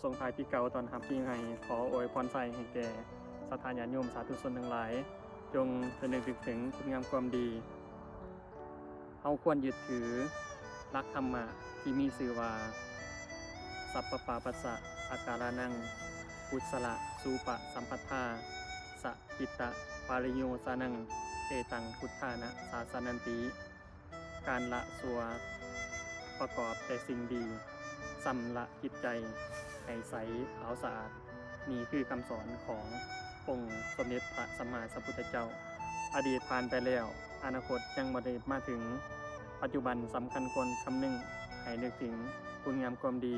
ສົ່ງທ້າຍປີເກົ່າ ຕ້ອນຮັບປີໃໝ່ ຂໍອວຍພອນໄຊໃຫ້ແກ່ສັດທາຍາດໂຍມສາທຸຊົນທັງຫຼາຍ ຈົ່ງລະນຶກນຶກເຖິງຄຸນງາມຄວາມດີ. ເຮົາຄວນຍຶດຖືຫຼັກທຳມະທີ່ມີຊື່ວ່າ ສັບປະປາປັດສະ ອາກາລານັງ ກຸສະລະສູປະສຳປັດທາ ສະກິດຕະປະລິໂຍຊານັງ ເອຕັງ ພຸດທານະ ສາສະນັນຕິ. ການລະຊົ່ວປະກອບແຕ່ສິ່ງດີ ຊຳລະຈິດໃຈໃຫ້ໃສຂາວສະອາດ. ນີ້ຄືຄຳສອນຂອງອົງສົມເດັດພະສຳມາສຳພຸດທະເຈົ້າ. ອະດີດຜ່ານໄປແລ້ວ, ອະນາຄົດຍັງບໍ່ໄດ້ມາເຖິງ. ປັດຈຸບັນສຳຄັນຄວນຄຳນຶງໃຫ້ນຶກເຖິງຄຸນງາມຄວາມດີ.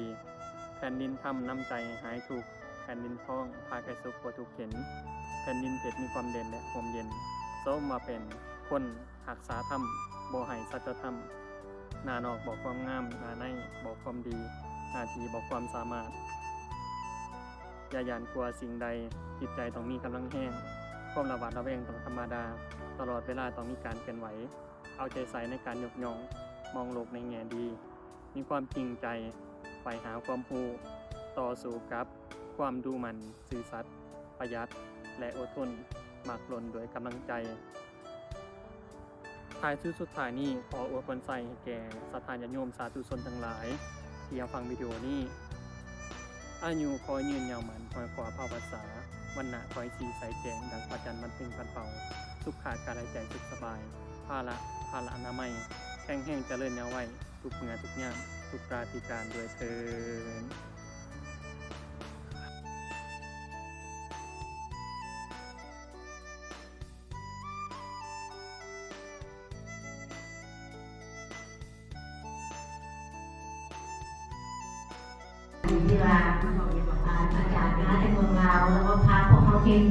ແຜ່ນດິນທຳນຳໃຈໃຫ້ຫາຍທຸກ, ແຜ່ນດິນທອງພາໃຫ້ສຸກບໍ່ທຸກເຂັນ, ແຜ່ນດິນເພັດມີຄວາມເດັ່ນ ແລະ ຮົ່ມເຢັນ. ສົມວ່າເປັນຄົນຮັກສາທຳ, ບໍ່ໃຫ້ສັດຈະທຳ, ໜ້ານອກບອກຄວາມງາມ, ໜ້າໃນບອກຄວາມດີ, ໜ້າທີ່ບອກຄວາມສາມາດ. ຢ່າຢ້ານກົວສິ່ງໃດ, ຈິດໃຈຕ້ອງມີກຳລັງແຮງ, ຄວາມລະຫວາດລະແວງຕ້ອງທຳມະດາ, ຕະຫຼອດເວລາຕ້ອງມີການເຄື່ອນໄຫວ. ເອົາໃຈໃສ່ໃນການຍົກຍ້ອງ, ມອງໂລກໃນແງ່ດີ, ມີຄວາມຈິງໃຈ, ໃຝ່ຫາຄວາມຮູ້, ຕໍ່ສູ້ກັບຄວາມດຸໝັ່ນ, ຊື່ສັດ, ປະຢັດ ແລະ ອົດທົນ, ມັກລົ້ນດ້ວຍກຳລັງໃຈ. ທ້າຍສຸດສຸດທ້າຍນີ້, ຂໍອວຍພອນໄຊໃຫ້ແກ່ສັດທາຍາດໂຍມສາທຸຊົນທັງຫຼາຍ ທີ່ຮັບຟັງວິດີໂອນີ້. ອາຍຸຂໍຍືນຍາວໝັ້ນ ຮ້ອຍກວ່າພະວັດສາ, ວັນນະຂໍໃຫ້ສີໃສແຈ້ງ ດັ່ງພະຈັນວັນເພັງພັນເປົາ, ສຸຂະກາຍແລະໃຈສຸກສະບາຍ, ພະລະ ພະລະອະນາໄມ ແຂງແຮງຈະເລີນຍາວໄວ ທຸກເມື່ອທຸກຍາມ ທຸກລາດພິການດ້ວຍເທີ້ນ. ທີ່ວ່າ ອາ ອາຈານມາແຕ່ເມືອງລາວ ແລ້ວກໍພາພວກເຮົາເຮັດ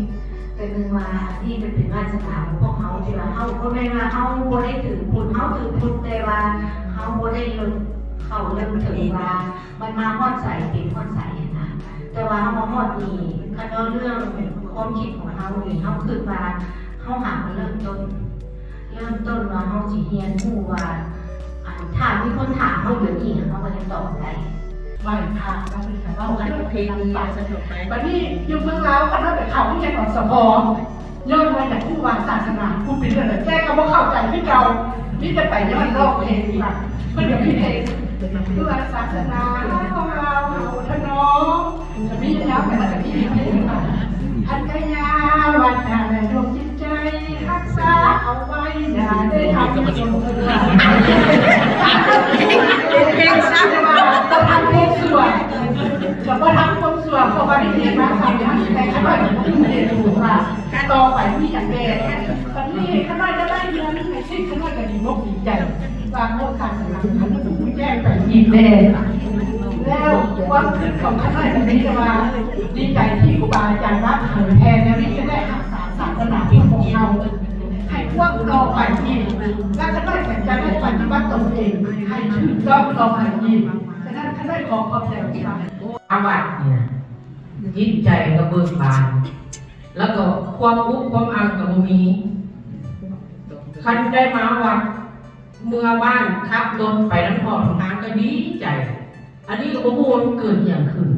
ກໍເບິ່ງວ່າອັນນີ້ມັນເປັນວາສະໜາຂອງພວກເຮົາ ທີ່ວ່າເຮົາ ບໍ່ແມ່ນວ່າເຮົາບໍ່ໄດ້ຖືພຸດ ເຮົາຖືພຸດ ແຕ່ວ່າເຮົາບໍ່ໄດ້ເລີ່ມ ເຂົ້າເລີ່ມເຖິງວ່າ ມັນມາຮອດໃສ ເປັນຮອດໃສຫັ້ນນະ. ແຕ່ວ່າເຮົາມາຮອດນີ້ ຄັນວ່າເລື່ອງຄວາມຄິດຂອງເຮົານີ້ ເຮົາຄິດວ່າເຮົາຫາມາເລີ່ມຕົ້ນ ເລີ່ມຕົ້ນວ່າເຮົາຊິຮຽນຮູ້ວ່າ ອັນ ຖ້າມີຄົນຖາມເຮົາດຽວນີ້ ເຮົາກໍຈະຕອບໄດ້. ໄຫວ້ພະແລ້ວເພິ່ນກໍເວົ້າກັນປະເພນີ ບັດນີ້ຢູ່ເມືອງລາວ ຄັນວ່າໄປເຂົ້າໂຮງຮຽນ ອສພ ຍ້ອນວ່າຢາກຮູ້ວ່າສາສະໜາພຸດເປັນເລື່ອງໃດ ແຕ່ກໍບໍ່ເຂົ້າໃຈຄືເກົ່າ ມີແຕ່ໄປຍ້ອນຮ້ອງເພງວ່າ ເພິ່ນກໍມີເພງ ຄືວ່າສາສະໜາຂອງລາວເຮົາທະນອມ ມີແນວໃດກໍມີເພງວ່າ ອັນກະຍາວັດນາ ແລະ ດວງຈິດໃຈ ຮັກສາເອົາໄວ້ ຢ່າໄດ້ທຳ ເພງຊະ ແຕ່ວ່າບໍ່ທຳຄວາມຊົ່ວ ກໍບໍ່ທຳຄວາມ ສ່ວນຂອງປະເທດມາໄທນະ ແຕ່ຂ້ານ້ອຍກໍບໍ່ຮູ້ເດດວ່າຕໍ່ໄປມີຫຍັງແດ່. ບັດນີ້ຂ້ານ້ອຍຈະໄດ້ເງິນໃຫ້ຊິ ຂ້ານ້ອຍກໍດີອົກດີໃຈວ່າໂຄງການຂອງເຮົາ ມັນຮູ້ແຈ້ງໄປອີກແດ່. ແລ້ວຄວາມຄິດຂອງຂ້ານ້ອຍກໍມີແຕ່ວ່າ ດີໃຈທີ່ຄູບາອາຈານວ່າເຜີຍແຜ່ແນວນີ້ ຈະໄດ້ຮັກສາສາສະໜາຂອງພວກເຮົາ ໃຫ້ກວ້າງຕໍ່ໄປອີກ ແລະ ຂ້ານ້ອຍກໍຈະໄດ້ປະຕິບັດຕົນເອງໃຫ້ຖືກຕ້ອງຕໍ່ໄປອີກ. ສະນັ້ນ ຂ້ານ້ອຍຂໍຂອບໃຈຫຼາຍ. ມາວັດນີ້ນະ ຈິດໃຈກໍເບີກບານ ແລ້ວກໍຄວາມອຸກຄວາມອັ່ງກໍບໍ່ມີ. ຄັນໄດ້ມາວັດ ເມືອບ້ານ ຂັບລົດໄປນຳຮອດນຳທາງກໍດີໃຈ. ອັນນີ້ກໍບໍ່ຮູ້ວ່າມັນເກີດອີ່ຫຍັງຂຶ້ນ.